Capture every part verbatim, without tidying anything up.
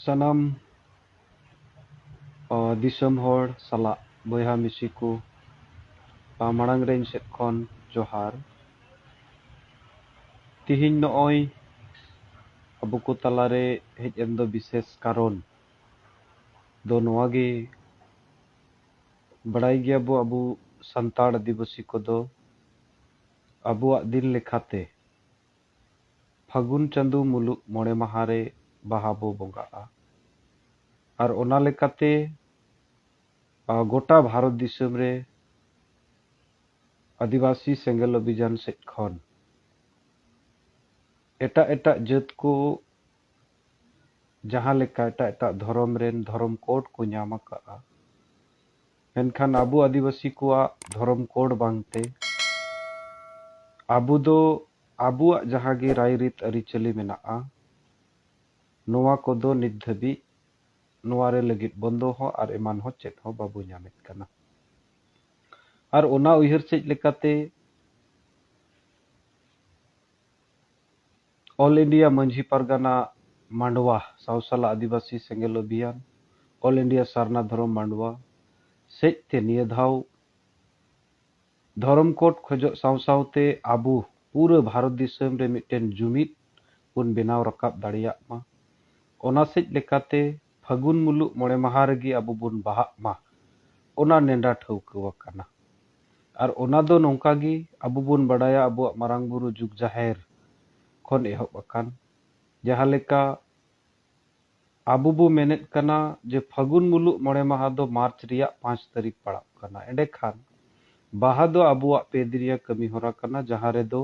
ᱥᱟᱱᱟᱢ ᱫᱤᱥᱚᱢ ᱦᱚᱲ ᱥᱟᱞᱟᱜ ᱵᱚᱭᱦᱟ ᱢᱤᱥᱤ ᱠᱚ ᱢᱟᱲᱟᱝ ᱨᱮ ᱤᱧ ᱥᱮᱫ ᱠᱷᱚᱱ ᱡᱚᱦᱟᱨ᱾ ᱛᱤᱦᱤᱧ ᱱᱚᱜᱼᱚᱭ ᱟᱵᱚ ᱠᱚ ᱛᱟᱞᱟᱨᱮ ᱦᱮᱡ ᱮᱱ ᱫᱚ ᱵᱤᱥᱮᱥ ᱠᱟᱨᱚᱱ ᱫᱚ ᱱᱚᱣᱟ ᱜᱮ, ᱵᱟᱲᱟᱭ ᱜᱮᱭᱟᱵᱚ ᱟᱵᱚ ᱥᱟᱱᱛᱟᱲ ᱟᱹᱫᱤᱵᱟᱹᱥᱤ ᱠᱚᱫᱚ ᱟᱵᱚᱣᱟᱜ ᱫᱤᱱ ᱞᱮᱠᱟᱛᱮ ᱯᱷᱟᱹᱜᱩᱱ ᱪᱟᱸᱫᱳ ᱢᱩᱞᱩᱜ ᱢᱚᱬᱮ ᱢᱟᱦᱟ ᱨᱮ ᱵᱟᱦᱟ ᱵᱚ ᱵᱚᱸᱜᱟᱜᱼᱟ᱾ ᱟᱨ ᱚᱱᱟ ᱞᱮᱠᱟᱛᱮ ᱜᱚᱴᱟ ᱵᱷᱟᱨᱚᱛ ᱫᱤᱥᱚᱢ ᱨᱮ ᱟᱹᱫᱤᱵᱟᱹᱥᱤ ᱥᱮᱸᱜᱮᱞ ᱚᱵᱷᱤᱡᱟᱱ ᱥᱮᱫ ᱠᱷᱚᱱ ᱮᱴᱟᱜ ᱮᱴᱟᱜ ᱡᱟᱹᱛ ᱠᱚ ᱡᱟᱦᱟᱸ ᱞᱮᱠᱟ ᱮᱴᱟᱜ ᱮᱴᱟᱜ ᱫᱷᱚᱨᱚᱢ ᱨᱮᱱ ᱫᱷᱚᱨᱚᱢ ᱠᱳᱰ ᱠᱚ ᱧᱟᱢ ᱟᱠᱟᱫᱼᱟ, ᱢᱮᱱᱠᱷᱟᱱ ᱟᱵᱚ ᱟᱹᱫᱤᱵᱟᱹᱥᱤ ᱠᱚᱣᱟᱜ ᱫᱷᱚᱨᱚᱢ ᱠᱳᱰ ᱵᱟᱝᱛᱮ ᱟᱵᱚ ᱫᱚ ᱟᱵᱚᱣᱟᱜ ᱡᱟᱦᱟᱸ ᱜᱮ ᱨᱟᱭᱨᱤᱛ ᱟᱹᱨᱤᱪᱟᱹᱞᱤ ᱢᱮᱱᱟᱜᱼᱟ, ᱱᱚᱣᱟ ᱠᱚᱫᱚ ᱱᱤᱛ ᱫᱷᱟᱹᱵᱤᱡ ᱱᱚᱣᱟ ᱨᱮ ᱞᱟᱹᱜᱤᱫ ᱵᱚᱱᱫᱚ ᱦᱚᱸ ᱟᱨ ᱮᱢᱟᱱ ᱦᱚᱸ ᱪᱮᱫ ᱦᱚᱸ ᱵᱟᱵᱚ ᱧᱟᱢᱮᱫ ᱠᱟᱱᱟ᱾ ᱟᱨ ᱚᱱᱟ ᱩᱭᱦᱟᱹᱨ ᱥᱮᱫ ᱞᱮᱠᱟᱛᱮ ᱚᱞ ᱤᱱᱰᱤᱭᱟ ᱢᱟᱹᱡᱷᱤ ᱯᱟᱨᱜᱟᱱᱟ ᱢᱟᱰᱣᱟ ᱥᱟᱶᱥᱟᱞᱟ ᱟᱹᱫᱤᱵᱟᱹᱥᱤ ᱥᱮᱸᱜᱮᱞ ᱚᱵᱷᱤᱭᱟᱱ, ᱚᱞ ᱤᱱᱰᱤᱭᱟ ᱥᱟᱨᱱᱟ ᱫᱷᱚᱨᱚᱢ ᱢᱟᱰᱣᱟ ᱥᱮᱫ ᱛᱮ ᱱᱤᱭᱟᱹ ᱫᱷᱟᱣ ᱫᱷᱚᱨᱚᱢ ᱠᱳᱰ ᱠᱷᱚᱡᱚᱜ ᱥᱟᱶ ᱥᱟᱶᱛᱮ ᱟᱵᱚ ᱯᱩᱨᱟᱹ ᱵᱷᱟᱨᱚᱛ ᱫᱤᱥᱚᱢ ᱨᱮ ᱢᱤᱫᱴᱮᱱ ᱡᱩᱢᱤᱫ ᱵᱚᱱ ᱵᱮᱱᱟᱣ ᱨᱟᱠᱟᱵ ᱫᱟᱲᱮᱭᱟᱜ ᱢᱟ᱾ ᱚᱱᱟ ᱥᱮᱫ ᱞᱮᱠᱟᱛᱮ ᱯᱷᱟᱹᱜᱩᱱ ᱢᱩᱞᱩᱜ ᱢᱚᱬᱮ ᱢᱟᱦᱟ ᱨᱮᱜᱮ ᱟᱵᱚ ᱵᱚᱱ ᱵᱟᱦᱟᱜ ᱢᱟ, ᱚᱱᱟ ᱱᱮᱰᱟ ᱴᱷᱟᱹᱣᱠᱟᱹ ᱟᱠᱟᱱᱟ᱾ ᱟᱨ ᱚᱱᱟ ᱫᱚ ᱱᱚᱝᱠᱟ ᱜᱮ ᱟᱵᱚ ᱵᱚᱱ ᱵᱟᱰᱟᱭᱟ, ᱟᱵᱚᱣᱟᱜ ᱢᱟᱨᱟᱝ ᱵᱩᱨᱩ ᱡᱩᱜᱽ ᱡᱟᱦᱮᱨ ᱠᱷᱚᱱ ᱮᱦᱚᱵ ᱟᱠᱟᱱ, ᱡᱟᱦᱟᱸ ᱞᱮᱠᱟ ᱟᱵᱚ ᱵᱚ ᱢᱮᱱᱮᱫ ᱠᱟᱱᱟ ᱡᱮ ᱯᱷᱟᱹᱜᱩᱱ ᱢᱩᱞᱩᱜ ᱢᱚᱬᱮ ᱢᱟᱦᱟ ᱫᱚ ᱢᱟᱨᱪ ᱨᱮᱭᱟᱜ ᱯᱟᱸᱪ ᱛᱟᱹᱨᱤᱠᱷ ᱯᱟᱲᱟᱜ ᱠᱟᱱᱟ᱾ ᱮᱸᱰᱮᱠᱷᱟᱱ ᱵᱟᱦᱟ ᱫᱚ ᱟᱵᱚᱣᱟᱜ ᱯᱮ ᱫᱤᱱ ᱨᱮᱭᱟᱜ ᱠᱟᱹᱢᱤ ᱦᱚᱨᱟ ᱠᱟᱱᱟ, ᱡᱟᱦᱟᱸ ᱨᱮᱫᱚ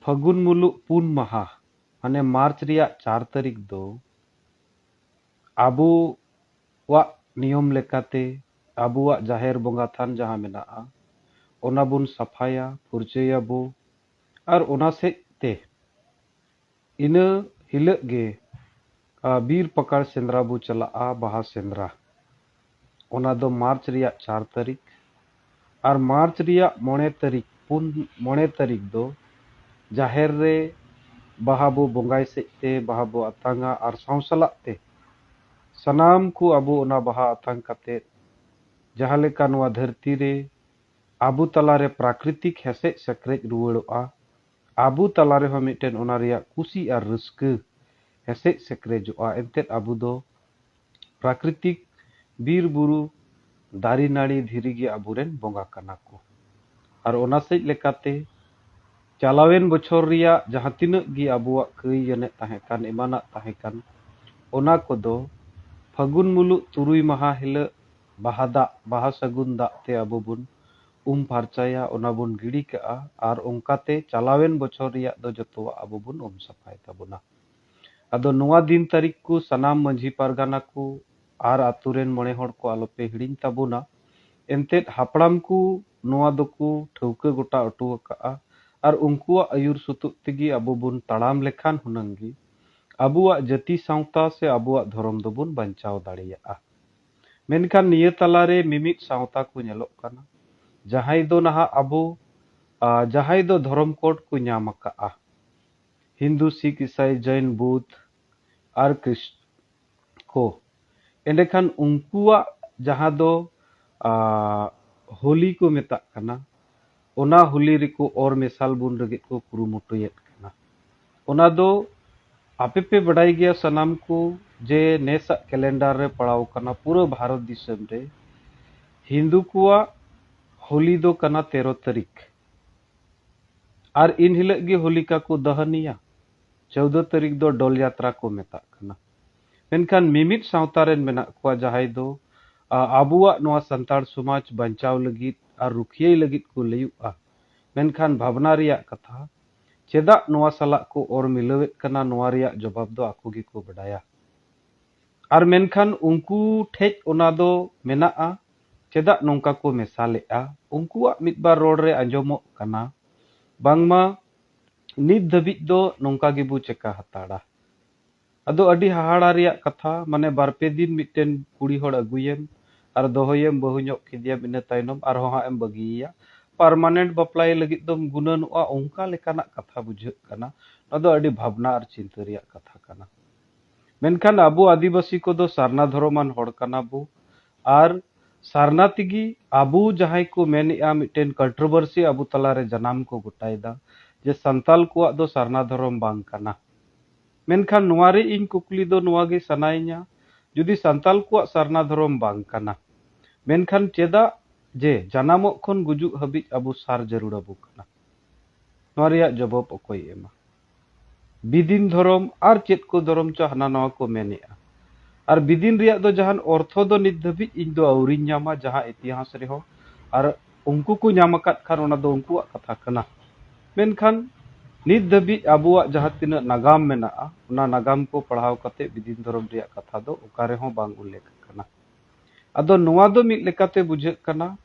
ᱯᱷᱟᱹᱜᱩᱱ ᱢᱩᱞᱩᱜ ᱯᱩᱱ ᱢᱟᱦᱟ, ᱢᱟᱱᱮ ᱢᱟᱨᱪ ᱨᱮᱭᱟᱜ ᱪᱟᱨ ᱛᱟᱹᱨᱤᱠᱷ ᱫᱚ ᱟᱵᱚᱣᱟᱜ ᱱᱤᱭᱚᱢ ᱞᱮᱠᱟᱛᱮ ᱟᱵᱚᱣᱟᱜ ᱡᱟᱦᱮᱨ ᱵᱚᱸᱜᱟ ᱛᱷᱟᱱ ᱡᱟᱦᱟᱸ ᱢᱮᱱᱟᱜᱼᱟ, ᱚᱱᱟ ᱵᱚᱱ ᱥᱟᱯᱷᱟᱭᱟ, ᱯᱷᱩᱨᱪᱟᱹᱭᱟᱵᱚ᱾ ᱟᱨ ᱚᱱᱟ ᱥᱮᱫ ᱛᱮ ᱤᱱᱟᱹ ᱦᱤᱞᱳᱜ ᱜᱮ, ᱟ, ᱵᱤᱨ ᱯᱟᱠᱟᱲ ᱥᱮᱸᱫᱽᱨᱟ ᱵᱚ ᱪᱟᱞᱟᱜᱼᱟ, ᱵᱟᱦᱟ ᱥᱮᱸᱫᱽᱨᱟ᱾ ᱚᱱᱟ ᱫᱚ ᱢᱟᱨᱪ ᱨᱮᱭᱟᱜ ᱪᱟᱨ ᱛᱟᱹᱨᱤᱠᱷ᱾ ᱟᱨ ᱢᱟᱨᱪ ᱨᱮᱭᱟᱜ ᱢᱚᱬᱮ ᱛᱟᱹᱨᱤᱠᱷ, ᱯᱩᱱ, ᱢᱚᱬᱮ ᱛᱟᱹᱨᱤᱠᱷ ᱫᱚ ᱡᱟᱦᱮᱨ ᱨᱮ ᱵᱟᱦᱟ ᱵᱚ ᱵᱚᱸᱜᱟᱭ ᱥᱮᱫ ᱛᱮ ᱵᱟᱦᱟ ᱵᱚ ᱟᱛᱟᱝᱟ, ᱟᱨ ᱥᱟᱶ ᱥᱟᱞᱟᱜ ᱛᱮ ᱥᱟᱱᱟᱢ ᱠᱚ ᱟᱵᱚ ᱚᱱᱟ ᱵᱟᱦᱟ ᱟᱛᱟᱝ ᱠᱟᱛᱮ ᱡᱟᱦᱟᱸ ᱞᱮᱠᱟ ᱱᱚᱣᱟ ᱫᱷᱟᱹᱨᱛᱤ ᱨᱮ ᱟᱵᱚ ᱛᱟᱞᱟᱨᱮ ᱯᱨᱟᱠᱨᱤᱛᱤᱠ ᱦᱮᱥᱮᱡ ᱥᱮᱠᱨᱮᱡ ᱨᱩᱣᱟᱹᱲᱚᱜᱼᱟ, ᱟᱵᱚ ᱛᱟᱞᱟ ᱨᱮᱦᱚᱸ ᱢᱤᱫᱴᱮᱱ ᱚᱱᱟ ᱨᱮᱭᱟᱜ ᱠᱩᱥᱤ ᱟᱨ ᱨᱟᱹᱥᱠᱟᱹ ᱦᱮᱥᱮᱡ ᱥᱮᱠᱨᱮᱡᱚᱜᱼᱟ᱾ ᱮᱱᱛᱮᱫ ᱟᱵᱚ ᱫᱚ ᱯᱨᱟᱠᱨᱤᱛᱤᱠ ᱵᱤᱨ ᱵᱩᱨᱩ, ᱫᱟᱨᱮ ᱱᱟᱹᱲᱤ, ᱫᱷᱤᱨᱤ ᱜᱮ ᱟᱵᱚᱨᱮᱱ ᱵᱚᱸᱜᱟ ᱠᱟᱱᱟ ᱠᱚ᱾ ᱟᱨ ᱚᱱᱟ ᱥᱮᱫ ᱞᱮᱠᱟᱛᱮ ᱪᱟᱞᱟᱣᱮᱱ ᱵᱚᱪᱷᱚᱨ ᱨᱮᱭᱟᱜ ᱡᱟᱦᱟᱸ ᱛᱤᱱᱟᱹᱜ ᱜᱮ ᱟᱵᱚᱣᱟᱜ ᱠᱟᱹᱭ ᱮᱱᱮᱡ ᱛᱟᱦᱮᱸ ᱠᱟᱱ, ᱮᱢᱟᱱᱟᱜ ᱛᱟᱦᱮᱸ ᱠᱟᱱ, ᱚᱱᱟ ᱠᱚᱫᱚ ᱯᱷᱟᱹᱜᱩᱱ ᱢᱩᱞᱩᱜ ᱛᱩᱨᱩᱭ ᱢᱟᱦᱟ ᱦᱤᱞᱳᱜ ᱵᱟᱦᱟ ᱫᱟᱜ, ᱵᱟᱦᱟ ᱥᱟᱹᱜᱩᱱ ᱫᱟᱜ ᱛᱮ ᱟᱵᱚ ᱵᱚᱱ ᱩᱢ ᱯᱷᱟᱨᱪᱟᱭᱟ, ᱚᱱᱟ ᱵᱚᱱ ᱜᱤᱰᱤ ᱠᱟᱜᱼᱟ᱾ ᱟᱨ ᱚᱱᱠᱟᱛᱮ ᱪᱟᱞᱟᱣᱮᱱ ᱵᱚᱪᱷᱚᱨ ᱨᱮᱭᱟᱜ ᱫᱚ ᱡᱚᱛᱚᱣᱟᱜ ᱟᱵᱚ ᱵᱚᱱ ᱩᱢ ᱥᱟᱯᱷᱟᱭ ᱛᱟᱵᱚᱱᱟ᱾ ᱟᱫᱚ ᱱᱚᱣᱟ ᱫᱤᱱ ᱛᱟᱹᱨᱤᱠᱷ ᱠᱚ ᱥᱟᱱᱟᱢ ᱢᱟᱹᱡᱷᱤ ᱯᱟᱨᱜᱟᱱᱟ ᱠᱚ ᱟᱨ ᱟᱛᱳ ᱨᱮᱱ ᱢᱚᱬᱮ ᱦᱚᱲ ᱠᱚ ᱟᱞᱚᱯᱮ ᱦᱤᱲᱤᱧ ᱛᱟᱵᱚᱱᱟ᱾ ᱮᱱᱛᱮᱫ ᱦᱟᱯᱲᱟᱢ ᱠᱚ ᱱᱚᱣᱟ ᱫᱚᱠᱚ ᱴᱷᱟᱹᱣᱠᱟᱹ ᱜᱚᱴᱟ ᱦᱚᱴᱚ ᱟᱠᱟᱫᱼᱟ, ᱟᱨ ᱩᱱᱠᱩᱣᱟᱜ ᱟᱹᱭᱩᱨ ᱥᱩᱛᱩᱜ ᱛᱮᱜᱮ ᱟᱵᱚ ᱵᱚᱱ ᱛᱟᱲᱟᱢ ᱞᱮᱠᱷᱟᱱ ᱦᱩᱱᱟᱹᱝ ᱜᱮ ᱟᱵᱚᱣᱟᱜ ᱡᱟᱹᱛᱤ ᱥᱟᱶᱛᱟ ᱥᱮ ᱟᱵᱚᱣᱟᱜ ᱫᱷᱚᱨᱚᱢ ᱫᱚᱵᱚᱱ ᱵᱟᱧᱪᱟᱣ ᱫᱟᱲᱮᱭᱟᱜᱼᱟ᱾ ᱢᱮᱱᱠᱷᱟᱱ ᱱᱤᱭᱟᱹ ᱛᱟᱞᱟᱨᱮ ᱢᱤᱢᱤᱫ ᱥᱟᱶᱛᱟ ᱠᱚ ᱧᱮᱞᱚᱜ ᱠᱟᱱᱟ, ᱡᱟᱦᱟᱸᱭ ᱫᱚ ᱱᱟᱦᱟᱜ ᱟᱵᱚ, ᱟ, ᱡᱟᱦᱟᱸᱭ ᱫᱚ ᱫᱷᱚᱨᱚᱢ ᱠᱳᱰ ᱠᱚ ᱧᱟᱢ ᱟᱠᱟᱫᱼᱟ, ᱦᱤᱱᱫᱩ, ᱥᱤᱠᱷ, ᱤᱥᱟᱭ, ᱡᱚᱭᱱ, ᱵᱩᱫᱷ ᱟᱨ ᱠᱨᱤᱥ-, ᱠᱚ᱾ ᱮᱸᱰᱮᱠᱷᱟᱱ ᱩᱱᱠᱩᱣᱟᱜ ᱡᱟᱦᱟᱸ ᱫᱚ, ᱟ, ᱦᱳᱞᱤ ᱠᱚ ᱢᱮᱛᱟᱜ ᱠᱟᱱᱟ, ᱚᱱᱟ ᱦᱳᱞᱤ ᱨᱮᱠᱚ ᱚᱨ ᱢᱮᱥᱟᱞ ᱵᱚᱱ ᱞᱟᱹᱜᱤᱫ ᱠᱚ ᱠᱩᱨᱩᱢᱩᱴᱩᱭᱮᱫ ᱠᱟᱱᱟ᱾ ᱚᱱᱟ ᱫᱚ ᱟᱯᱮ ᱯᱮ ᱵᱟᱰᱟᱭ ᱜᱮᱭᱟ ᱥᱟᱱᱟᱢ ᱠᱚ ᱡᱮ ᱱᱮᱥᱟᱜ ᱠᱮᱞᱮᱱᱰᱟᱨ ᱨᱮ ᱯᱟᱲᱟᱣ ᱠᱟᱱᱟ ᱯᱩᱨᱟᱹ ᱵᱷᱟᱨᱚᱛ ᱫᱤᱥᱚᱢ ᱨᱮ ᱦᱤᱱᱫᱩ ᱠᱚᱣᱟᱜ ᱦᱳᱞᱤ ᱫᱚ ᱠᱟᱱᱟ ᱛᱮᱨᱚ ᱛᱟᱹᱨᱤᱠᱷ᱾ ᱟᱨ ᱤᱱ ᱦᱤᱞᱳᱜ ᱜᱮ ᱦᱳᱞᱤᱠᱟ ᱠᱚ ᱫᱚᱦᱚᱱᱤᱭᱟ᱾ ᱪᱳᱫᱽᱫᱚ ᱛᱟᱹᱨᱤᱠᱷ ᱫᱚ ᱰᱚᱞ ᱡᱟᱛᱨᱟ ᱠᱚ ᱢᱮᱛᱟᱜ ᱠᱟᱱᱟ᱾ ᱢᱮᱱᱠᱷᱟᱱ ᱢᱤᱢᱤᱫ ᱥᱟᱶᱛᱟ ᱨᱮᱱ ᱢᱮᱱᱟᱜ ᱠᱚᱣᱟ ᱡᱟᱦᱟᱸᱭ ᱫᱚ, ᱟ, ᱟᱵᱚᱣᱟᱜ ᱱᱚᱣᱟ ᱥᱟᱱᱛᱟᱲ ᱥᱚᱢᱟᱡᱽ ᱵᱟᱧᱪᱟᱣ ᱞᱟᱹᱜᱤᱫ ᱟᱨ ᱨᱩᱠᱷᱤᱭᱟᱹᱭ ᱞᱟᱹᱜᱤᱫ ᱠᱚ ᱞᱟᱹᱭᱩᱜᱼᱟ᱾ ᱢᱮᱱᱠᱷᱟᱱ ᱵᱷᱟᱵᱽᱱᱟ ᱨᱮᱭᱟᱜ ᱠᱟᱛᱷᱟ, ᱪᱮᱫᱟᱜ ᱱᱚᱣᱟ ᱥᱟᱞᱟᱜ ᱠᱚ ᱚᱨ ᱢᱤᱞᱟᱹᱣᱮᱫ ᱠᱟᱱᱟ, ᱱᱚᱣᱟ ᱨᱮᱭᱟᱜ ᱡᱚᱵᱟᱵ ᱫᱚ ᱟᱠᱚ ᱜᱮᱠᱚ ᱵᱟᱰᱟᱭᱟ᱾ ᱟᱨ ᱢᱮᱱᱠᱷᱟᱱ ᱩᱱᱠᱩ ᱴᱷᱮᱡ ᱚᱱᱟ ᱫᱚ ᱢᱮᱱᱟᱜᱼᱟ, ᱪᱮᱫᱟᱜ ᱱᱚᱝᱠᱟ ᱠᱚ ᱢᱮᱥᱟ ᱞᱮᱫᱼᱟ? ᱩᱱᱠᱩᱣᱟᱜ ᱢᱤᱫ ᱵᱟᱨ ᱨᱚᱲ ᱨᱮ ᱟᱸᱡᱚᱢᱚᱜ ᱠᱟᱱᱟ, ᱵᱟᱝᱢᱟ ᱱᱤᱛ ᱫᱷᱟᱹᱵᱤᱡ ᱫᱚ ᱱᱚᱝᱠᱟ ᱜᱮᱵᱚ ᱪᱮᱠᱟ ᱦᱟᱛᱟᱲᱟ᱾ ᱟᱫᱚ ᱟᱹᱰᱤ ᱦᱟᱦᱟᱲᱟ ᱨᱮᱭᱟᱜ ᱠᱟᱛᱷᱟ, ᱢᱟᱱᱮ ᱵᱟᱨ ᱯᱮ ᱫᱤᱱ ᱢᱤᱫᱴᱮᱱ ᱠᱩᱲᱤ ᱦᱚᱲ ᱟᱹᱜᱩᱭᱮᱢ ᱟᱨ ᱫᱚᱦᱚᱭᱮᱢ, ᱵᱟᱹᱦᱩ ᱧᱚᱜ ᱠᱮᱫᱮᱭᱟᱢ, ᱤᱱᱟᱹ ᱛᱟᱭᱱᱚᱢ ᱟᱨᱦᱚᱸ ᱦᱟᱸᱜ ᱮᱢ ᱵᱟᱹᱜᱤᱭᱮᱭᱟ᱾ ᱯᱟᱨᱢᱟᱱᱮᱱᱴ ᱵᱟᱯᱞᱟᱭ ᱞᱟᱹᱜᱤᱫ ᱫᱚᱢ ᱜᱩᱱᱟᱹᱱᱚᱜᱼᱟ, ᱚᱱᱠᱟ ᱞᱮᱠᱟᱱᱟᱜ ᱠᱟᱛᱷᱟ ᱵᱩᱡᱷᱟᱹᱜ ᱠᱟᱱᱟ᱾ ᱱᱚᱣᱟ ᱫᱚ ᱟᱹᱰᱤ ᱵᱷᱟᱵᱽᱱᱟ ᱟᱨ ᱪᱤᱱᱛᱟᱹ ᱨᱮᱭᱟᱜ ᱠᱟᱛᱷᱟ ᱠᱟᱱᱟ᱾ ᱢᱮᱱᱠᱷᱟᱱ ᱟᱵᱚ ᱟᱹᱫᱤᱵᱟᱹᱥᱤ ᱠᱚᱫᱚ ᱥᱟᱨᱱᱟ ᱫᱷᱚᱨᱚᱢᱟᱱ ᱦᱚᱲ ᱠᱟᱱᱟ ᱵᱚ, ᱟᱨ ᱥᱟᱨᱱᱟ ᱛᱮᱜᱮ ᱟᱵᱚ ᱡᱟᱦᱟᱸᱭ ᱠᱚ ᱢᱮᱱᱮᱫᱼᱟ, ᱢᱤᱫᱴᱮᱱ ᱠᱚᱱᱴᱨᱳᱵᱷᱟᱨᱥᱤ ᱟᱵᱚ ᱛᱟᱞᱟᱨᱮ ᱡᱟᱱᱟᱢ ᱠᱚ ᱜᱚᱴᱟᱭᱮᱫᱟ ᱡᱮ ᱥᱟᱱᱛᱟᱞ ᱠᱚᱣᱟᱜ ᱫᱚ ᱥᱟᱨᱱᱟ ᱫᱷᱚᱨᱚᱢ ᱵᱟᱝ ᱠᱟᱱᱟ᱾ ᱢᱮᱱᱠᱷᱟᱱ ᱱᱚᱣᱟ ᱨᱮ ᱤᱧ ᱠᱩᱠᱞᱤ ᱫᱚ ᱱᱚᱣᱟ ᱜᱮ ᱥᱟᱱᱟᱭᱤᱧᱟ, ᱡᱩᱫᱤ ᱥᱟᱱᱛᱟᱞ ᱠᱚᱣᱟᱜ ᱥᱟᱨᱱᱟ ᱫᱷᱚᱨᱚᱢ ᱵᱟᱝ ᱠᱟᱱᱟ, ᱢᱮᱱᱠᱷᱟᱱ ᱪᱮᱫᱟᱜ ᱡᱮ ᱡᱟᱱᱟᱢᱚᱜ ᱠᱷᱚᱱ ᱜᱩᱡᱩᱜ ᱦᱟᱹᱵᱤᱡ ᱟᱵᱚ ᱥᱟᱨ ᱡᱟᱹᱨᱩᱲ ᱟᱵᱚ ᱠᱟᱱᱟ? ᱱᱚᱣᱟ ᱨᱮᱭᱟᱜ ᱡᱚᱵᱚᱵ ᱚᱠᱚᱭ ᱮᱢᱟ? ᱵᱤᱫᱤᱱ ᱫᱷᱚᱨᱚᱢ ᱟᱨ ᱪᱮᱫ ᱠᱚ ᱫᱷᱚᱨᱚᱢ ᱪᱚ ᱦᱟᱱᱟ ᱱᱟᱣᱟ ᱠᱚ ᱢᱮᱱᱮᱜᱼᱟ᱾ ᱟᱨ ᱵᱤᱫᱤᱱ ᱨᱮᱭᱟᱜ ᱫᱚ ᱡᱟᱦᱟᱱ ᱚᱨᱛᱷᱚ ᱫᱚ ᱱᱤᱛ ᱫᱷᱟᱹᱵᱤᱡ ᱤᱧ ᱫᱚ ᱟᱹᱣᱨᱤᱧ ᱧᱟᱢᱟ, ᱡᱟᱦᱟᱸ ᱤᱛᱤᱦᱟᱥ ᱨᱮᱦᱚᱸ᱾ ᱟᱨ ᱩᱱᱠᱩ ᱠᱚ ᱧᱟᱢ ᱟᱠᱟᱫ ᱠᱷᱟᱱ ᱚᱱᱟ ᱫᱚ ᱩᱱᱠᱩᱣᱟᱜ ᱠᱟᱛᱷᱟ ᱠᱟᱱᱟ᱾ ᱢᱮᱱᱠᱷᱟᱱ ᱱᱤᱛ ᱫᱷᱟᱹᱵᱤᱡ ᱟᱵᱚᱣᱟᱜ ᱡᱟᱦᱟᱸ ᱛᱤᱱᱟᱹᱜ ᱱᱟᱜᱟᱢ ᱢᱮᱱᱟᱜᱼᱟ, ᱚᱱᱟ ᱱᱟᱜᱟᱢ ᱠᱚ ᱯᱟᱲᱦᱟᱣ ᱠᱟᱛᱮ ᱵᱤᱫᱤᱱ ᱫᱷᱚᱨᱚᱢ ᱨᱮᱭᱟᱜ ᱠᱟᱛᱷᱟ ᱫᱚ ᱚᱠᱟ ᱨᱮᱦᱚᱸ ᱵᱟᱝ ᱩᱞᱞᱮᱠᱷ ᱟᱠᱟᱱᱟ᱾ ᱟᱫᱚ ᱱᱚᱣᱟ ᱫᱚ ᱢᱤᱫ ᱞᱮᱠᱟᱛᱮ ᱵᱩᱡᱷᱟᱹᱜ ᱠᱟᱱᱟ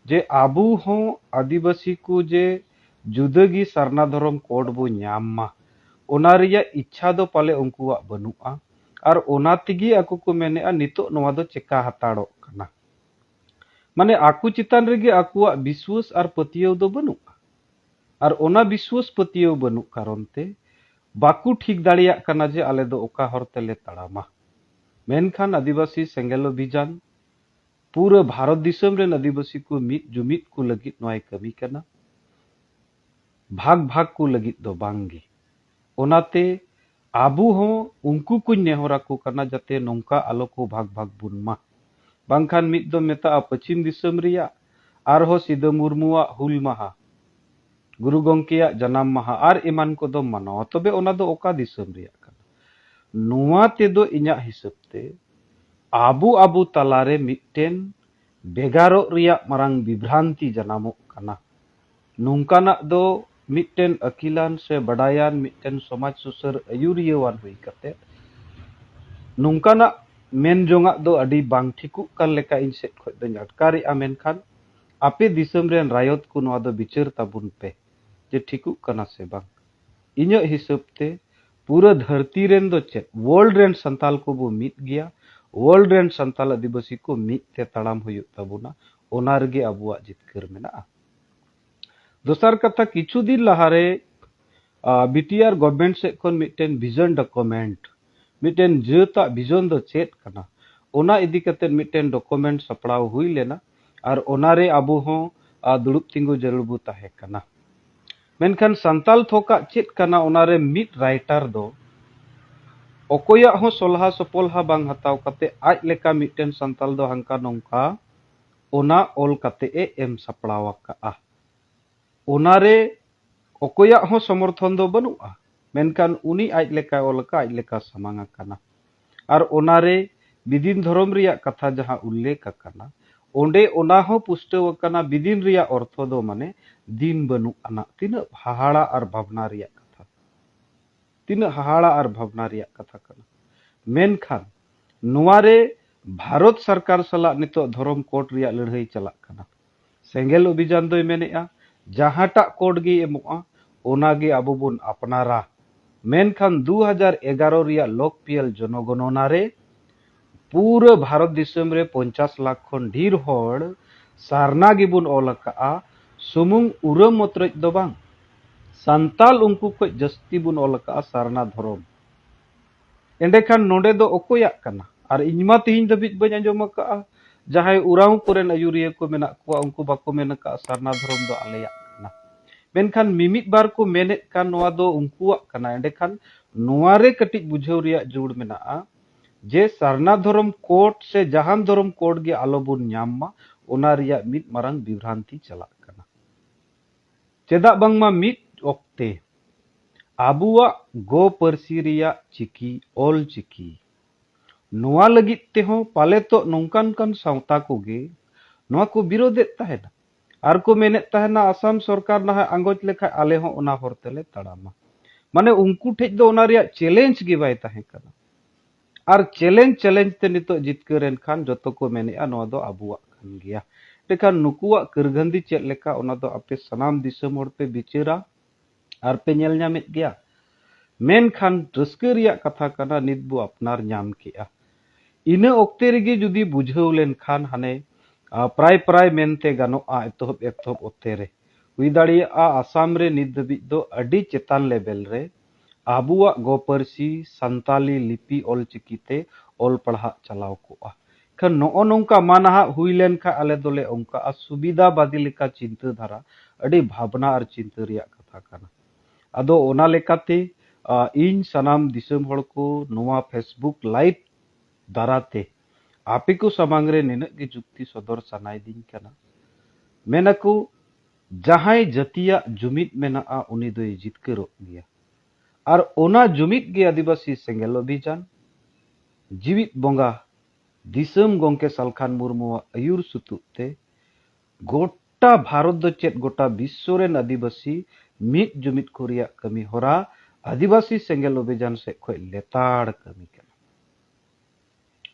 ᱡᱮ ᱟᱵᱚ ᱦᱚᱸ ᱟᱹᱫᱤᱵᱟᱹᱥᱤ ᱠᱚ ᱡᱮ ᱡᱩᱫᱟᱹ ᱜᱮ ᱥᱟᱨᱱᱟ ᱫᱷᱚᱨᱚᱢ ᱠᱳᱰ ᱵᱚ ᱧᱟᱢ ᱢᱟ, ᱚᱱᱟ ᱨᱮᱭᱟᱜ ᱤᱪᱪᱷᱟ ᱫᱚ ᱯᱟᱞᱮ ᱩᱱᱠᱩᱣᱟᱜ ᱵᱟᱹᱱᱩᱜᱼᱟ᱾ ᱟᱨ ᱚᱱᱟ ᱛᱮᱜᱮ ᱟᱠᱚ ᱠᱚ ᱢᱮᱱᱮᱜᱼᱟ, ᱱᱤᱛᱚᱜ ᱱᱚᱣᱟ ᱫᱚ ᱪᱮᱠᱟ ᱦᱟᱛᱟᱲᱚᱜ ᱠᱟᱱᱟ? ᱢᱟᱱᱮ ᱟᱠᱚ ᱪᱮᱛᱟᱱ ᱨᱮᱜᱮ ᱟᱠᱚᱣᱟᱜ ᱵᱤᱥᱣᱟᱹᱥ ᱟᱨ ᱯᱟᱹᱛᱭᱟᱹᱣ ᱫᱚ ᱵᱟᱹᱱᱩᱜᱼᱟ᱾ ᱟᱨ ᱚᱱᱟ ᱵᱤᱥᱣᱟᱹᱥ ᱯᱟᱹᱛᱭᱟᱹᱣ ᱵᱟᱹᱱᱩᱜ ᱠᱟᱨᱚᱱ ᱛᱮ ᱵᱟᱠᱚ ᱴᱷᱤᱠ ᱫᱟᱲᱮᱭᱟᱜ ᱠᱟᱱᱟ ᱡᱮ ᱟᱞᱮ ᱫᱚ ᱚᱠᱟ ᱦᱚᱨ ᱛᱮᱞᱮ ᱛᱟᱲᱟᱢᱟ᱾ ᱢᱮᱱᱠᱷᱟᱱ ᱟᱹᱫᱤᱵᱟᱹᱥᱤ ᱥᱮᱸᱜᱮᱞ ᱚᱵᱷᱤᱡᱟᱱ ᱯᱩᱨᱟᱹ ᱵᱷᱟᱨᱚᱛ ᱫᱤᱥᱚᱢ ᱨᱮᱱ ᱟᱹᱫᱤᱵᱟᱹᱥᱤ ᱠᱚ ᱢᱤᱫ ᱡᱩᱢᱤᱫ ᱠᱚ ᱞᱟᱹᱜᱤᱫ ᱱᱚᱣᱟᱭ ᱠᱟᱹᱢᱤ ᱠᱟᱱᱟ, ᱵᱷᱟᱜᱽ ᱵᱷᱟᱜᱽ ᱠᱚ ᱞᱟᱹᱜᱤᱫ ᱫᱚ ᱵᱟᱝ ᱜᱮ᱾ ᱚᱱᱟᱛᱮ ᱟᱵᱚ ᱦᱚᱸ ᱩᱱᱠᱩ ᱠᱚᱧ ᱱᱮᱦᱚᱨ ᱟᱠᱚ ᱠᱟᱱᱟ, ᱡᱟᱛᱮ ᱱᱚᱝᱠᱟ ᱟᱞᱚ ᱠᱚ ᱵᱷᱟᱜᱽ ᱵᱷᱟᱜᱽ ᱵᱚᱱ ᱢᱟ᱾ ᱵᱟᱝᱠᱷᱟᱱ ᱢᱤᱫ ᱫᱚᱢ ᱢᱮᱛᱟᱜᱼᱟ ᱯᱚᱪᱷᱤᱢ ᱫᱤᱥᱚᱢ ᱨᱮᱭᱟᱜ, ᱟᱨᱦᱚᱸ ᱥᱤᱫᱟᱹ ᱢᱩᱨᱢᱩᱣᱟᱜ ᱦᱩᱞ ᱢᱟᱦᱟ, ᱜᱩᱨᱩ ᱜᱚᱢᱠᱮᱭᱟᱜ ᱡᱟᱱᱟᱢ ᱢᱟᱦᱟ ᱟᱨ ᱮᱢᱟᱱ ᱠᱚᱫᱚᱢ ᱢᱟᱱᱟᱣᱟ, ᱛᱚᱵᱮ ᱚᱱᱟ ᱫᱚ ᱚᱠᱟ ᱫᱤᱥᱚᱢ ᱨᱮᱭᱟᱜ ᱠᱟᱱᱟ? ᱱᱚᱣᱟ ᱛᱮᱫᱚ ᱤᱧᱟᱹᱜ ᱦᱤᱥᱟᱹᱵ ᱛᱮ ᱟᱵᱚ ᱟᱵᱚ ᱛᱟᱞᱟᱨᱮ ᱢᱤᱫᱴᱮᱱ ᱵᱷᱮᱜᱟᱨᱚᱜ ᱨᱮᱭᱟᱜ ᱢᱟᱨᱟᱝ ᱵᱤᱵᱷᱨᱟᱱᱛᱤ ᱡᱟᱱᱟᱢᱚᱜ ᱠᱟᱱᱟ᱾ ᱱᱚᱝᱠᱟᱱᱟᱜ ᱫᱚ ᱢᱤᱫᱴᱮᱱ ᱟᱹᱠᱤᱞᱟᱱ ᱥᱮ ᱵᱟᱰᱟᱭᱟᱱ ᱢᱤᱫᱴᱮᱱ ᱥᱚᱢᱟᱡᱽ ᱥᱩᱥᱟᱹᱨ ᱟᱹᱭᱩᱨᱤᱭᱟᱹᱣᱟᱱ ᱦᱩᱭ ᱠᱟᱛᱮ ᱱᱚᱝᱠᱟᱱᱟᱜ ᱢᱮᱱ ᱡᱚᱝᱟᱜ ᱫᱚ ᱟᱹᱰᱤ ᱵᱟᱝ ᱴᱷᱤᱠᱚᱜ ᱠᱟᱱ ᱞᱮᱠᱟ ᱤᱧ ᱥᱮᱫ ᱠᱷᱚᱱ ᱫᱚᱧ ᱟᱴᱠᱟᱨᱮᱜᱼᱟ᱾ ᱢᱮᱱᱠᱷᱟᱱ ᱟᱯᱮ ᱫᱤᱥᱚᱢ ᱨᱮᱱ ᱨᱟᱭᱚᱛ ᱠᱚ ᱱᱚᱣᱟ ᱫᱚ ᱵᱤᱪᱟᱹᱨ ᱛᱟᱵᱚᱱ ᱯᱮ ᱡᱮ ᱴᱷᱤᱠᱚᱜ ᱠᱟᱱᱟ ᱥᱮ ᱵᱟᱝ᱾ ᱤᱧᱟᱹᱜ ᱦᱤᱥᱟᱹᱵ ᱛᱮ ᱯᱩᱨᱟᱹ ᱫᱷᱟᱹᱨᱛᱤ ᱨᱮᱱ ᱫᱚ ᱪᱮᱫ, ᱣᱟᱨᱞᱰ ᱨᱮᱱ ᱥᱟᱱᱛᱟᱞ ᱠᱚᱵᱚ ᱢᱤᱫ ᱜᱮᱭᱟ, ᱣᱟᱨᱞᱰ ᱨᱮᱱ ᱥᱟᱱᱛᱟᱞ ᱟᱹᱫᱤᱵᱟᱹᱥᱤ ᱠᱚ ᱢᱤᱫ ᱛᱮ ᱛᱟᱲᱟᱢ ᱦᱩᱭᱩᱜ ᱛᱟᱵᱚᱱᱟ, ᱚᱱᱟ ᱨᱮᱜᱮ ᱟᱵᱚᱣᱟᱜ ᱡᱤᱛᱠᱟᱹᱨ ᱢᱮᱱᱟᱜᱼᱟ᱾ ᱫᱚᱥᱟᱨ ᱠᱟᱛᱷᱟ, ᱠᱤᱪᱷᱩ ᱫᱤᱱ ᱞᱟᱦᱟᱨᱮ ᱵᱤ ᱴᱤ ᱟᱨ ᱜᱚᱵᱷᱚᱨᱱᱢᱮᱱᱴ ᱥᱮᱫ ᱠᱷᱚᱱ ᱢᱤᱫᱴᱮᱱ ᱵᱷᱤᱡᱚᱱ ᱰᱚᱠᱩᱢᱮᱱᱴ, ᱢᱤᱫᱴᱮᱱ ᱡᱟᱹᱛᱟᱜ ᱵᱷᱤᱡᱚᱱ ᱫᱚ ᱪᱮᱫ ᱠᱟᱱᱟ, ᱚᱱᱟ ᱤᱫᱤ ᱠᱟᱛᱮ ᱢᱤᱫᱴᱮᱱ ᱰᱚᱠᱩᱢᱮᱱᱴ ᱥᱟᱯᱲᱟᱣ ᱦᱩᱭ ᱞᱮᱱᱟ᱾ ᱟᱨ ᱚᱱᱟᱨᱮ ᱟᱵᱚ ᱦᱚᱸ ᱟᱨ ᱫᱩᱲᱩᱵ ᱛᱤᱸᱜᱩ ᱡᱟᱹᱨᱩᱲ ᱵᱚ ᱛᱟᱦᱮᱸ ᱠᱟᱱᱟ᱾ ᱢᱮᱱᱠᱷᱟᱱ ᱥᱟᱱᱛᱟᱞ ᱛᱷᱚᱠᱟᱜ ᱪᱮᱫ ᱠᱟᱱᱟ, ᱚᱱᱟᱨᱮ ᱢᱤᱫ ᱨᱟᱭᱴᱟᱨ ᱫᱚ ᱚᱠᱚᱭᱟᱜ ᱦᱚᱸ ᱥᱚᱞᱦᱟ ᱥᱚᱯᱚᱞᱦᱟ ᱵᱟᱝ ᱦᱟᱛᱟᱣ ᱠᱟᱛᱮ ᱟᱡ ᱞᱮᱠᱟ ᱢᱤᱫᱴᱮᱱ ᱥᱟᱱᱛᱟᱞ ᱫᱚ ᱦᱟᱱᱠᱟ ᱱᱚᱝᱠᱟ ᱚᱱᱟ ᱚᱞ ᱠᱟᱛᱮ ᱮ ᱮᱢ ᱥᱟᱯᱲᱟᱣ ᱟᱠᱟᱜᱼᱟ᱾ ᱚᱱᱟᱨᱮ ᱚᱠᱚᱭᱟᱜ ᱦᱚᱸ ᱥᱚᱢᱚᱨᱛᱷᱚᱱ ᱫᱚ ᱵᱟᱹᱱᱩᱜᱼᱟ, ᱢᱮᱱᱠᱷᱟᱱ ᱩᱱᱤ ᱟᱡ ᱞᱮᱠᱟᱭ ᱚᱞ ᱟᱠᱟᱫ, ᱟᱡ ᱞᱮᱠᱟ ᱥᱟᱢᱟᱝ ᱟᱠᱟᱱᱟ᱾ ᱟᱨ ᱚᱱᱟᱨᱮ ᱵᱤᱫᱤᱱ ᱫᱷᱚᱨᱚᱢ ᱨᱮᱭᱟᱜ ᱠᱟᱛᱷᱟ ᱡᱟᱦᱟᱸ ᱩᱞᱞᱮᱠᱷ ᱟᱠᱟᱱᱟ, ᱚᱸᱰᱮ ᱚᱱᱟ ᱦᱚᱸ ᱯᱩᱥᱴᱟᱹᱣ ᱟᱠᱟᱱᱟ, ᱵᱤᱫᱤᱱ ᱨᱮᱭᱟᱜ ᱚᱨᱛᱷᱚ ᱫᱚ ᱢᱟᱱᱮ ᱫᱤᱱ ᱵᱟᱹᱱᱩᱜ ᱟᱱᱟᱜ᱾ ᱛᱤᱱᱟᱹᱜ ᱦᱟᱦᱟᱲᱟ ᱟᱨ ᱵᱷᱟᱵᱽᱱᱟ ᱨᱮᱭᱟᱜ ᱠᱟᱛᱷᱟ, ᱛᱤᱱᱟᱹᱜ ᱦᱟᱦᱟᱲᱟ ᱟᱨ ᱵᱷᱟᱵᱽᱱᱟ ᱨᱮᱭᱟᱜ ᱠᱟᱛᱷᱟ ᱠᱟᱱᱟ᱾ ᱢᱮᱱᱠᱷᱟᱱ ᱱᱚᱣᱟ ᱨᱮ ᱵᱷᱟᱨᱚᱛ ᱥᱚᱨᱠᱟᱨ ᱥᱟᱞᱟᱜ ᱱᱤᱛᱚᱜ ᱫᱷᱚᱨᱚᱢ ᱠᱳᱰ ᱨᱮᱭᱟᱜ ᱞᱟᱹᱲᱦᱟᱹᱭ ᱪᱟᱞᱟᱜ ᱠᱟᱱᱟ᱾ ᱥᱮᱸᱜᱮᱞ ᱚᱵᱷᱤᱡᱟᱱ ᱫᱚᱭ ᱢᱮᱱᱮᱫᱼᱟ, ᱡᱟᱦᱟᱸᱴᱟᱜ ᱠᱳᱰ ᱜᱮᱭ ᱮᱢᱚᱜᱼᱟ, ᱚᱱᱟᱜᱮ ᱟᱵᱚ ᱵᱚᱱ ᱟᱯᱱᱟᱨᱟ᱾ ᱢᱮᱱᱠᱷᱟᱱ ᱫᱩ ᱦᱟᱡᱟᱨ ᱮᱜᱟᱨᱚ ᱨᱮᱭᱟᱜ ᱞᱳᱠᱯᱤᱭᱚᱞ ᱡᱚᱱᱚᱜᱚᱱᱚᱱᱟ ᱨᱮ ᱯᱩᱨᱟᱹ ᱵᱷᱟᱨᱚᱛ ᱫᱤᱥᱚᱢ ᱨᱮ ᱯᱚᱧᱪᱟᱥ ᱞᱟᱠᱷ ᱠᱷᱚᱱ ᱰᱷᱮᱨ ᱦᱚᱲ ᱥᱟᱨᱱᱟ ᱜᱮᱵᱚᱱ ᱚᱞ ᱟᱠᱟᱜᱼᱟ᱾ ᱥᱩᱢᱩᱝ ᱩᱨᱟᱹ ᱢᱚᱛᱨᱚᱡ ᱫᱚ ᱵᱟᱝ, ᱥᱟᱱᱛᱟᱞ ᱩᱱᱠᱩ ᱠᱷᱚᱱ ᱡᱟᱹᱥᱛᱤ ᱵᱚᱱ ᱚᱞ ᱟᱠᱟᱜᱼᱟ ᱥᱟᱨᱱᱟ ᱫᱷᱚᱨᱚᱢ᱾ ᱮᱸᱰᱮᱠᱷᱟᱱ ᱱᱚᱰᱮ ᱫᱚ ᱚᱠᱚᱭᱟᱜ ᱠᱟᱱᱟ? ᱟᱨ ᱤᱧ ᱢᱟ ᱛᱮᱦᱮᱧ ᱫᱷᱟᱹᱵᱤᱡ ᱵᱟᱹᱧ ᱟᱸᱡᱚᱢ ᱟᱠᱟᱜᱼᱟ, ᱡᱟᱦᱟᱸᱭ ᱩᱨᱟᱣ ᱠᱚᱨᱮᱱ ᱟᱹᱭᱩᱨᱤᱭᱟᱹ ᱠᱚ ᱢᱮᱱᱟᱜ ᱠᱚᱣᱟ, ᱩᱱᱠᱩ ᱵᱟᱠᱚ ᱢᱮᱱ ᱟᱠᱟᱜᱼᱟ ᱥᱟᱨᱱᱟ ᱫᱷᱚᱨᱚᱢ ᱫᱚ ᱟᱞᱮᱭᱟᱜ ᱠᱟᱱᱟ᱾ ᱢᱮᱱᱠᱷᱟᱱ ᱢᱤᱢᱤᱫ ᱵᱟᱨ ᱠᱚ ᱢᱮᱱᱮᱫ ᱠᱟᱱ ᱱᱚᱣᱟ ᱫᱚ ᱩᱱᱠᱩᱣᱟᱜ ᱠᱟᱱᱟ᱾ ᱮᱸᱰᱮᱠᱷᱟᱱ ᱱᱚᱣᱟ ᱨᱮ ᱠᱟᱹᱴᱤᱡ ᱵᱩᱡᱷᱟᱹᱣ ᱨᱮᱭᱟᱜ ᱡᱟᱹᱨᱩᱲ ᱢᱮᱱᱟᱜᱼᱟ ᱡᱮ ᱥᱟᱨᱱᱟ ᱫᱷᱚᱨᱚᱢ ᱠᱳᱰ ᱥᱮ ᱡᱟᱦᱟᱱ ᱫᱷᱚᱨᱚᱢ ᱠᱳᱰ ᱜᱮ ᱟᱞᱚ ᱵᱚᱱ ᱧᱟᱢ ᱢᱟ, ᱚᱱᱟ ᱨᱮᱭᱟᱜ ᱢᱤᱫ ᱢᱟᱨᱟᱝ ᱵᱤᱵᱷᱨᱟᱱᱛᱤ ᱪᱟᱞᱟᱜ ᱠᱟᱱᱟ᱾ ᱪᱮᱫᱟᱜ ᱵᱟᱝᱢᱟ ᱢᱤᱫ ᱚᱠᱛᱮ ᱟᱵᱚᱣᱟᱜ ᱜᱚ ᱯᱟᱹᱨᱥᱤ ᱨᱮᱭᱟᱜ ᱪᱤᱠᱤ, ᱚᱞ ᱪᱤᱠᱤ, ᱱᱚᱣᱟ ᱞᱟᱹᱜᱤᱫ ᱛᱮᱦᱚᱸ ᱯᱟᱞᱮᱛᱚᱜ ᱱᱚᱝᱠᱟᱱ ᱠᱟᱱ ᱥᱟᱶᱛᱟ ᱠᱚᱜᱮ ᱱᱚᱣᱟ ᱠᱚ ᱵᱤᱨᱳᱫᱮᱫ ᱛᱟᱦᱮᱱᱟ᱾ ᱟᱨ ᱠᱚ ᱢᱮᱱᱮᱫ ᱛᱟᱦᱮᱱᱟ, "ᱟᱥᱟᱢ ᱥᱚᱨᱠᱟᱨ ᱱᱟᱦᱟᱜ ᱟᱸᱜᱚᱪ ᱞᱮᱠᱷᱟᱡ ᱟᱞᱮ ᱦᱚᱸ ᱚᱱᱟ ᱦᱚᱨ ᱛᱮᱞᱮ ᱛᱟᱲᱟᱢᱟ᱾" ᱢᱟᱱᱮ ᱩᱱᱠᱩ ᱴᱷᱮᱡ ᱫᱚ ᱚᱱᱟ ᱨᱮᱭᱟᱜ ᱪᱮᱞᱮᱧᱡᱽ ᱜᱮ ᱵᱟᱭ ᱛᱟᱦᱮᱸ ᱠᱟᱱᱟ᱾ ᱟᱨ ᱪᱮᱞᱮᱧᱡᱽ, ᱪᱮᱞᱮᱧᱡᱽ ᱛᱮ ᱱᱤᱛᱚᱜ ᱡᱤᱛᱠᱟᱹᱨ ᱮᱱ ᱠᱷᱟᱱ ᱡᱚᱛᱚ ᱠᱚ ᱢᱮᱱᱮᱫᱼᱟ, "ᱱᱚᱣᱟ ᱫᱚ ᱟᱵᱚᱣᱟᱜ ᱠᱟᱱ ᱜᱮᱭᱟ᱾" ᱮᱸᱰᱮᱠᱷᱟᱱ ᱱᱩᱠᱩᱣᱟᱜ ᱠᱟᱹᱨᱜᱷᱟᱹᱱᱫᱤ ᱪᱮᱫ ᱞᱮᱠᱟ, ᱚᱱᱟ ᱫᱚ ᱟᱯᱮ ᱥᱟᱱᱟᱢ ᱫᱤᱥᱚᱢ ᱦᱚᱲ ᱯᱮ ᱵᱤᱪᱟᱹᱨᱟ ᱟᱨ ᱯᱮ ᱧᱮᱞ ᱧᱟᱢᱮᱫ ᱜᱮᱭᱟ᱾ ᱢᱮᱱᱠᱷᱟᱱ ᱨᱟᱹᱥᱠᱟᱹ ᱨᱮᱭᱟᱜ ᱠᱟᱛᱷᱟ ᱠᱟᱱᱟ, ᱱᱤᱛ ᱵᱚ ᱟᱯᱱᱟᱨ ᱧᱟᱢ ᱠᱮᱜᱼᱟ᱾ ᱤᱱᱟᱹ ᱚᱠᱛᱮ ᱨᱮᱜᱮ ᱡᱩᱫᱤ ᱵᱩᱡᱷᱟᱹᱣ ᱞᱮᱱᱠᱷᱟᱱ ᱦᱟᱱᱮ, ᱟ, ᱯᱨᱟᱭ ᱯᱨᱟᱭ ᱢᱮᱱᱛᱮ ᱜᱟᱱᱚᱜᱼᱟ, ᱮᱛᱚᱦᱚᱵ ᱮᱛᱚᱦᱚᱵ ᱚᱠᱛᱮ ᱨᱮ ᱦᱩᱭ ᱫᱟᱲᱮᱭᱟᱜᱼᱟ ᱟᱥᱟᱢ ᱨᱮ ᱱᱤᱛ ᱫᱷᱟᱹᱵᱤᱡ ᱫᱚ ᱟᱹᱰᱤ ᱪᱮᱛᱟᱱ ᱞᱮᱵᱮᱞ ᱨᱮ ᱟᱵᱚᱣᱟᱜ ᱜᱚ ᱯᱟᱹᱨᱥᱤ ᱥᱟᱱᱛᱟᱞᱤ ᱞᱤᱯᱤ ᱚᱞᱪᱤᱠᱤ ᱛᱮ ᱚᱞ ᱯᱟᱲᱦᱟᱜ ᱪᱟᱞᱟᱣ ᱠᱚᱜᱼᱟ᱾ ᱠᱷᱟᱱ ᱱᱚᱜᱼᱚ ᱱᱚᱝᱠᱟ ᱢᱟ ᱱᱟᱦᱟᱜ ᱦᱩᱭ ᱞᱮᱱᱠᱷᱟᱱ ᱟᱞᱮ ᱫᱚᱞᱮ ᱚᱱᱠᱟᱜᱼᱟ, ᱥᱩᱵᱤᱫᱷᱟ ᱵᱟᱫᱤ ᱞᱮᱠᱟ ᱪᱤᱱᱛᱟᱹ ᱫᱷᱟᱨᱟ, ᱟᱹᱰᱤ ᱵᱷᱟᱵᱽᱱᱟ ᱟᱨ ᱪᱤᱱᱛᱟᱹ ᱨᱮᱭᱟᱜ ᱠᱟᱛᱷᱟ ᱠᱟᱱᱟ᱾ ᱟᱫᱚ ᱚᱱᱟ ᱞᱮᱠᱟᱛᱮ, ᱟ, ᱤᱧ ᱥᱟᱱᱟᱢ ᱫᱤᱥᱚᱢ ᱦᱚᱲ ᱠᱚ ᱱᱚᱣᱟ Facebook live ᱫᱟᱨᱟᱛᱮ ᱟᱯᱮ ᱠᱚ ᱥᱟᱢᱟᱝ ᱨᱮ ᱱᱤᱱᱟᱹᱜ ᱜᱮ ᱡᱩᱠᱛᱤ ᱥᱚᱫᱚᱨ ᱥᱟᱱᱟᱭᱮᱫᱤᱧ ᱠᱟᱱᱟ᱾ ᱢᱮᱱᱟᱠᱚ, ᱡᱟᱦᱟᱸᱭ ᱡᱟᱹᱛᱤᱭᱟᱜ ᱡᱩᱢᱤᱫ ᱢᱮᱱᱟᱜᱼᱟ, ᱩᱱᱤ ᱫᱚᱭ ᱡᱤᱛᱠᱟᱹᱨᱚᱜ ᱜᱮᱭᱟ᱾ ᱟᱨ ᱚᱱᱟ ᱡᱩᱢᱤᱫ ᱜᱮ ᱟᱹᱫᱤᱵᱟᱹᱥᱤ ᱥᱮᱸᱜᱮᱞ ᱚᱵᱷᱤᱡᱟᱱ, ᱡᱤᱣᱤᱫ ᱵᱚᱸᱜᱟ, ᱫᱤᱥᱚᱢ ᱜᱚᱢᱠᱮ ᱥᱟᱞᱠᱷᱟᱱ ᱢᱩᱨᱢᱩᱣᱟᱜ ᱟᱹᱭᱩᱨ ᱥᱩᱛᱩᱜ ᱛᱮ ᱜᱚᱴᱟ ᱵᱷᱟᱨᱚᱛ ᱫᱚ ᱪᱮᱫ, ᱜᱚᱴᱟ ᱵᱤᱥᱥᱚ ᱨᱮᱱ ᱟᱹᱫᱤᱵᱟᱹᱥᱤ ᱢᱤᱫ ᱡᱩᱢᱤᱫ ᱠᱚ ᱨᱮᱭᱟᱜ ᱠᱟᱹᱢᱤ ᱦᱚᱨᱟ ᱟᱹᱫᱤᱵᱟᱹᱥᱤ ᱥᱮᱸᱜᱮᱞ ᱚᱵᱷᱤᱡᱟᱱ ᱥᱮᱫ ᱠᱷᱚᱱ ᱞᱮᱛᱟᱲ ᱠᱟᱹᱢᱤ ᱠᱟᱱᱟ᱾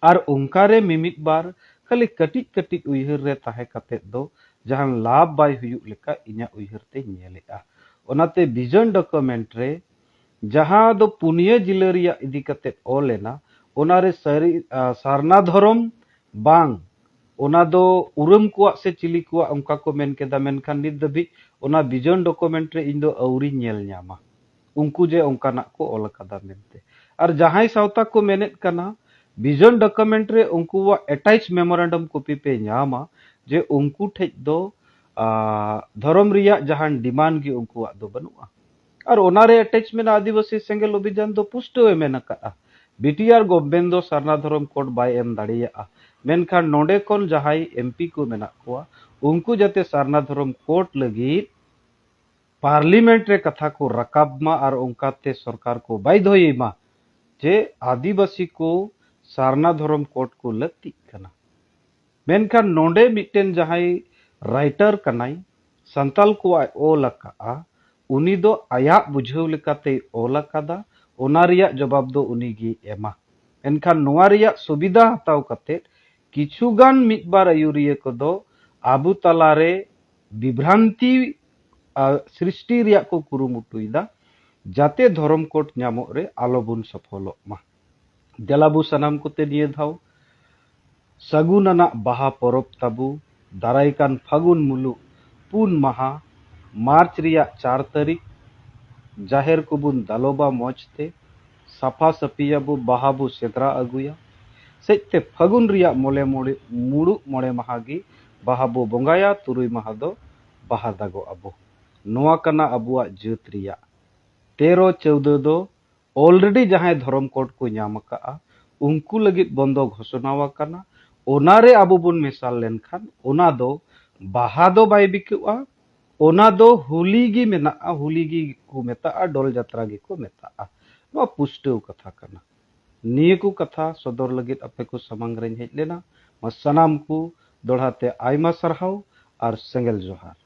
ᱟᱨ ᱚᱱᱠᱟ ᱨᱮ ᱢᱤᱢᱤᱫ ᱵᱟᱨ ᱠᱷᱟᱹᱞᱤ ᱠᱟᱹᱴᱤᱡ ᱠᱟᱹᱴᱤᱡ ᱩᱭᱦᱟᱹᱨ ᱨᱮ ᱛᱟᱦᱮᱸ ᱠᱟᱛᱮᱫ ᱫᱚ ᱡᱟᱦᱟᱱ ᱞᱟᱵᱷ ᱵᱟᱭ ᱦᱩᱭᱩᱜ ᱞᱮᱠᱟ ᱤᱧᱟᱹᱜ ᱩᱭᱦᱟᱹᱨ ᱛᱮᱧ ᱧᱮᱞᱮᱫᱼᱟ᱾ ᱚᱱᱟᱛᱮ ᱵᱷᱤᱡᱚᱱ ᱰᱚᱠᱩᱢᱮᱱᱴ ᱨᱮ ᱡᱟᱦᱟᱸ ᱫᱚ ᱯᱩᱱᱭᱟᱹ ᱡᱤᱞᱟᱹ ᱨᱮᱭᱟᱜ ᱤᱫᱤ ᱠᱟᱛᱮᱫ ᱚᱞ ᱮᱱᱟ, ᱚᱱᱟᱨᱮ ᱥᱟᱹᱨᱤ, ᱟ, ᱥᱟᱨᱱᱟ ᱫᱷᱚᱨᱚᱢ ᱵᱟᱝ, ᱚᱱᱟ ᱫᱚ ᱩᱨᱟᱹᱢ ᱠᱚᱣᱟᱜ ᱥᱮ ᱪᱤᱞᱤ ᱠᱚᱣᱟᱜ ᱚᱱᱠᱟ ᱠᱚ ᱢᱮᱱ ᱠᱮᱫᱟ, ᱢᱮᱱᱠᱷᱟᱱ ᱱᱤᱛ ᱫᱷᱟᱹᱵᱤᱡ ᱚᱱᱟ ᱵᱷᱤᱡᱚᱱ ᱰᱚᱠᱩᱢᱮᱱᱴ ᱨᱮ ᱤᱧ ᱫᱚ ᱟᱹᱣᱨᱤᱧ ᱧᱮᱞ ᱧᱟᱢᱟ ᱩᱱᱠᱩ ᱡᱮ ᱚᱱᱠᱟᱱᱟᱜ ᱠᱚ ᱚᱞ ᱟᱠᱟᱫᱟ ᱢᱮᱱᱛᱮ᱾ ᱟᱨ ᱡᱟᱦᱟᱸᱭ ᱥᱟᱶᱛᱟ ᱠᱚ ᱢᱮᱱᱮᱫ ᱠᱟᱱᱟ, ᱵᱷᱤᱡᱚᱱ ᱰᱚᱠᱩᱢᱮᱱᱴ ᱨᱮ ᱩᱱᱠᱩᱣᱟᱜ ᱮᱴᱟᱪ ᱢᱮᱢᱳᱨᱮᱱᱰᱟᱢ ᱠᱚᱯᱤ ᱯᱮ ᱧᱟᱢᱟ ᱡᱮ ᱩᱱᱠᱩ ᱴᱷᱮᱡ ᱫᱚ, ᱟ, ᱫᱷᱚᱨᱚᱢ ᱨᱮᱭᱟᱜ ᱡᱟᱦᱟᱱ ᱰᱤᱢᱟᱱᱰ ᱜᱮ ᱩᱱᱠᱩᱣᱟᱜ ᱫᱚ ᱵᱟᱹᱱᱩᱜᱼᱟ᱾ ᱟᱨ ᱚᱱᱟᱨᱮ ᱮᱴᱮᱪ ᱢᱮᱱᱟᱜᱼᱟ, ᱟᱹᱫᱤᱵᱟᱹᱥᱤ ᱥᱮᱸᱜᱮᱞ ᱚᱵᱷᱤᱡᱟᱱ ᱫᱚ ᱯᱩᱥᱴᱟᱹᱣ ᱮ ᱢᱮᱱ ᱟᱠᱟᱫᱼᱟ, ᱵᱤᱴᱤᱟᱨ ᱜᱚᱵᱷᱢᱮᱱᱴ ᱫᱚ ᱥᱟᱨᱱᱟ ᱫᱷᱚᱨᱚᱢ ᱠᱳᱰ ᱵᱟᱭ ᱮᱢ ᱫᱟᱲᱮᱭᱟᱜᱼᱟ᱾ ᱢᱮᱱᱠᱷᱟᱱ ᱱᱚᱰᱮ ᱠᱷᱚᱱ ᱡᱟᱦᱟᱸᱭ ᱮᱢᱯᱤ ᱠᱚ ᱢᱮᱱᱟᱜ ᱠᱚᱣᱟ, ᱩᱱᱠᱩ ᱡᱟᱛᱮ ᱥᱟᱨᱱᱟ ᱫᱷᱚᱨᱚᱢ ᱠᱳᱰ ᱞᱟᱹᱜᱤᱫ ᱯᱟᱨᱞᱤᱢᱮᱱᱴ ᱨᱮ ᱠᱟᱛᱷᱟ ᱠᱚ ᱨᱟᱠᱟᱵ ᱢᱟ ᱟᱨ ᱚᱱᱠᱟᱛᱮ ᱥᱚᱨᱠᱟᱨ ᱠᱚ ᱵᱟᱭᱫᱷᱚᱭᱮ ᱢᱟ ᱡᱮ ᱟᱹᱫᱤᱵᱟᱹᱥᱤ ᱠᱚ ᱥᱟᱨᱱᱟ ᱫᱷᱚᱨᱚᱢ ᱠᱳᱰ ᱠᱚ ᱞᱟᱹᱠᱛᱤᱜ ᱠᱟᱱᱟ᱾ ᱢᱮᱱᱠᱷᱟᱱ ᱱᱚᱰᱮ ᱢᱤᱫᱴᱮᱱ ᱡᱟᱦᱟᱸᱭ ᱨᱟᱭᱴᱟᱨ ᱠᱟᱱᱟᱭ, ᱥᱟᱱᱛᱟᱞ ᱠᱚᱣᱟᱜ ᱚᱞ ᱟᱠᱟᱫᱼᱟ, ᱩᱱᱤ ᱫᱚ ᱟᱭᱟᱜ ᱵᱩᱡᱷᱟᱹᱣ ᱞᱮᱠᱟᱛᱮᱭ ᱚᱞ ᱟᱠᱟᱫᱟ, ᱚᱱᱟ ᱨᱮᱭᱟᱜ ᱡᱚᱵᱟᱵ ᱫᱚ ᱩᱱᱤ ᱜᱮᱭ ᱮᱢᱟ᱾ ᱮᱱᱠᱷᱟᱱ ᱱᱚᱣᱟ ᱨᱮᱭᱟᱜ ᱥᱩᱵᱤᱫᱷᱟ ᱦᱟᱛᱟᱣ ᱠᱟᱛᱮ ᱠᱤᱪᱷᱩ ᱜᱟᱱ ᱢᱤᱫ ᱵᱟᱨ ᱟᱹᱭᱩᱨᱤᱭᱟᱹ ᱠᱚᱫᱚ ᱟᱵᱚ ᱛᱟᱞᱟᱨᱮ ᱵᱤᱵᱷᱨᱟᱱᱛᱤ, ᱟ, ᱥᱨᱤᱥᱴᱤ ᱨᱮᱭᱟᱜ ᱠᱚ ᱠᱩᱨᱩᱢᱩᱴᱩᱭᱮᱫᱟ, ᱡᱟᱛᱮ ᱫᱷᱚᱨᱚᱢ ᱠᱳᱰ ᱧᱟᱢᱚᱜ ᱨᱮ ᱟᱞᱚᱵᱚᱱ ᱥᱚᱯᱷᱚᱞᱚᱜ ᱢᱟ᱾ ᱫᱮᱞᱟ ᱵᱚ ᱥᱟᱱᱟᱢ ᱠᱚᱛᱮ ᱱᱤᱭᱟᱹ ᱫᱷᱟᱣ ᱥᱟᱹᱜᱩᱱ ᱟᱱᱟᱜ ᱵᱟᱦᱟ ᱯᱚᱨᱚᱵᱽ ᱛᱟᱵᱚ ᱫᱟᱨᱟᱭ ᱠᱟᱱ ᱯᱷᱟᱹᱜᱩᱱ ᱢᱩᱞᱩᱜ ᱯᱩᱱ ᱢᱟᱦᱟ ᱢᱟᱨᱪ ᱨᱮᱭᱟᱜ ᱪᱟᱨ ᱛᱟᱹᱨᱤᱠᱷ ᱡᱟᱦᱮᱨ ᱠᱚᱵᱚᱱ ᱫᱟᱞᱚᱵᱟ ᱢᱚᱡᱽ ᱛᱮ, ᱥᱟᱯᱷᱟ ᱥᱟᱹᱯᱷᱤᱭᱟᱵᱚ, ᱵᱟᱦᱟ ᱵᱚ ᱥᱮᱸᱫᱽᱨᱟ ᱟᱹᱜᱩᱭᱟ᱾ ᱥᱮᱡ ᱛᱮ ᱯᱷᱟᱹᱜᱩᱱ ᱨᱮᱭᱟᱜ ᱢᱚᱬᱮ ᱢᱚᱬᱮ ᱢᱩᱲᱩᱫ ᱢᱚᱬᱮ ᱢᱟᱦᱟ ᱜᱮ ᱵᱟᱦᱟ ᱵᱚ ᱵᱚᱸᱜᱟᱭᱟ, ᱛᱩᱨᱩᱭ ᱢᱟᱦᱟ ᱫᱚ ᱵᱟᱦᱟ ᱫᱟᱜᱚᱜ ᱟᱵᱚ᱾ ᱱᱚᱣᱟ ᱠᱟᱱᱟ ᱟᱵᱚᱣᱟᱜ ᱡᱟᱹᱛ ᱨᱮᱭᱟᱜ᱾ ᱛᱮᱨᱚ ᱪᱟᱹᱣᱫᱟᱹ ᱫᱚ already ᱡᱟᱦᱟᱸᱭ ᱫᱷᱚᱨᱚᱢ ᱠᱳᱰ ᱠᱚ ᱧᱟᱢ ᱟᱠᱟᱫᱼᱟ, ᱩᱱᱠᱩ ᱞᱟᱹᱜᱤᱫ ᱵᱚᱱᱫᱚ ᱜᱷᱳᱥᱚᱱᱟ ᱟᱠᱟᱱᱟ᱾ ᱚᱱᱟ ᱨᱮ ᱟᱵᱚ ᱵᱚᱱ ᱢᱮᱥᱟᱞ ᱞᱮᱱᱠᱷᱟᱱ ᱚᱱᱟ ᱫᱚ ᱵᱟᱦᱟ ᱫᱚ ᱵᱟᱭ ᱵᱤᱠᱟᱹᱜᱼᱟ, ᱚᱱᱟ ᱫᱚ ᱦᱳᱞᱤ ᱜᱮ ᱢᱮᱱᱟᱜᱼᱟ, ᱦᱳᱞᱤ ᱜᱮ ᱠᱚ ᱢᱮᱛᱟᱜᱼᱟ, ᱰᱚᱞ ᱡᱟᱛᱨᱟ ᱜᱮᱠᱚ ᱢᱮᱛᱟᱜᱼᱟ᱾ ᱱᱚᱣᱟ ᱯᱩᱥᱴᱟᱹᱣ ᱠᱟᱛᱷᱟ ᱠᱟᱱᱟ᱾ ᱱᱤᱭᱟᱹ ᱠᱚ ᱠᱟᱛᱷᱟ ᱥᱚᱫᱚᱨ ᱞᱟᱹᱜᱤᱫ ᱟᱯᱮ ᱠᱚ ᱥᱟᱢᱟᱝ ᱨᱮᱧ ᱦᱮᱡ ᱞᱮᱱᱟ᱾ ᱢᱟ ᱥᱟᱱᱟᱢ ᱠᱚ ᱫᱚᱲᱦᱟ ᱛᱮ ᱟᱭᱢᱟ ᱥᱟᱨᱦᱟᱣ ᱟᱨ ᱥᱮᱸᱜᱮᱞ ᱡᱚᱦᱟᱨ᱾